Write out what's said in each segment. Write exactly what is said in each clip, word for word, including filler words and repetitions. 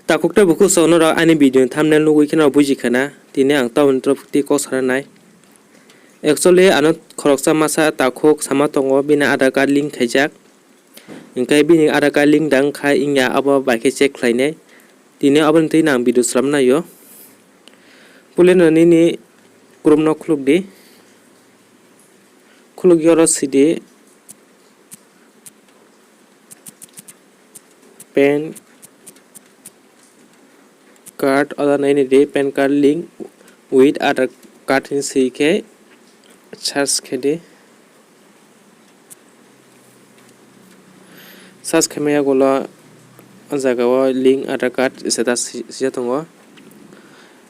Takhuk tei bukhuk chwng norok ani video ni thumbnail nugwi kheno buji khana, tini ang tamoni tei kok sana nai. Actually, ano khoroksa masa takhuk sama tongo, bini Aadhaar card link khaijak. Hwnkhe bini Aadhaar card link da wngkha wngya, abo bai khe check khlainai. Tini aboni twi ang video swnam naio. Puilano nini Chrome no khuluk di. Khuluk oro sidi pan card, oda nai di pan card link with Aadhaar card hinwi swi khe search khe di. Search khaimaya ulo o jaga o link Aadhaar card status si-, sijak tongo.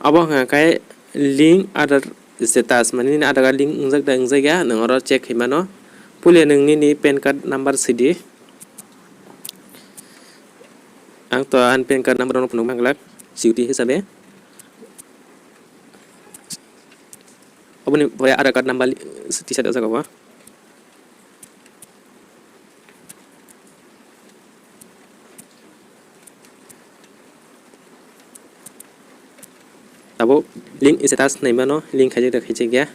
Abo hwnka khe link Aadhaar status, mane nini Aadhaar card link wngjak da wngjak ya, nwng oro check khai mano. Puila nwng nini pan card number sidi. Ang to ani pan card number no phunuk manglak, security hisabe. Oboni pore Aadhaar card number li-, tisadi o jaga o. Tabuk link status hinwi mano, link khaijak da khaijak ya.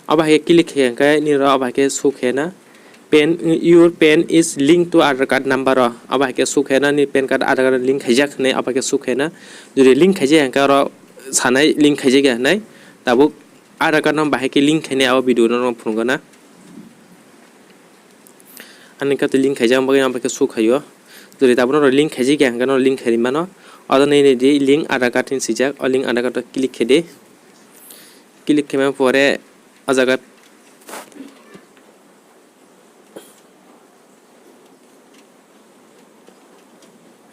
Abo hai khe click khe hwnkhe nini oro abo hai khe show khe na pan, your pan is linked to Aadhaar card number o. Abo hai khe show khe na nini pan card Aadhaar card link khaijak hinwi abo hai khe show khe na. Jodi link khaijak hwnkhe oro sanai link khaijak ya hinwi. Tabuk Aadhaar card no bahai khe link khainai abo video no phunukgana. Ani khe link khaijak bagwi ang khe show khaio. Jodi tabuk no link khaijak ya hwnkhe no link khairi mano. Odo nini di link Aadhaar card hinwi swijak. O link Aadhaar card o click khe di. Click khaima pore o jaga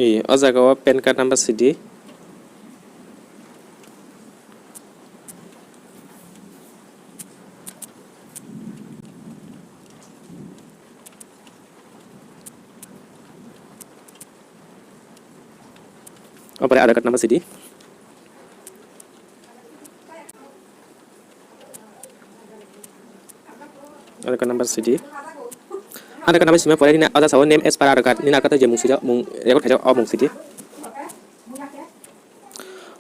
Ee, o jaga o pan card number sidi. O pore Aadhaar card number sidi. Aadhaar card number sidi. Aadhaar card number sima pore nini Aadhaar sao name as per Aadhaar card. Nini Aadhaar card je mung sijak, mung record khaijak, o mung sidi.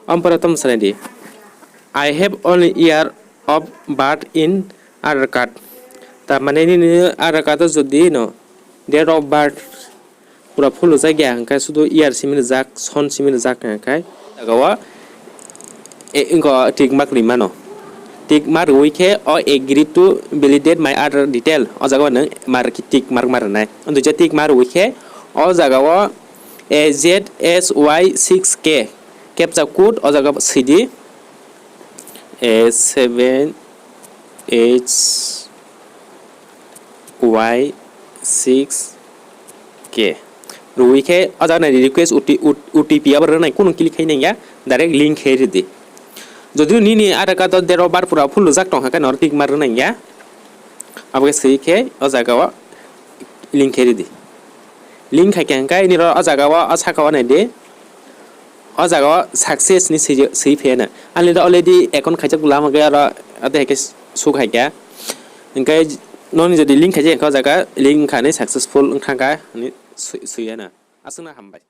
Ampore tom sanai di. I have only year of birth in Aadhaar card. Tar mane nini Aadhaar card o jodi no date of birth pura full rijak ya hwnkhe sudu year simi rijak, son simi rijak hwnkhe jaga o, e, wngkha tick mark ri mano. Tick mark riwi khe o agree to validate my Aadhaar detail o jaga o nwng mar tick mark ma rwnai. Wngtwi je tick mark riwi khe o jaga o A Z S Y six K captcha code o jaga sidi, A seven H Y six K. Rwi khe o jaga nai request O T P abo rwnai, kunu click khai nangya, direct link khai ridi. Jodi nini Aadhaar card o date of birth pura full rijak tongkha khe noro tick mark rwnai ya. Abo khe swi khe o jaga o link khai ridi. Link khai khe hwnkhe nini oro o jaga o, o saka o nai di. O jaga o success ni swi, swi phiyana. Ani do already account khaijak lama khe aro ate hai khe suk hai khe. Hwnkhe noni jodi link khaijak khe o jaga link wngkha ni successful wngkha kha hinwi swi, swiyana. Aswkno hambai.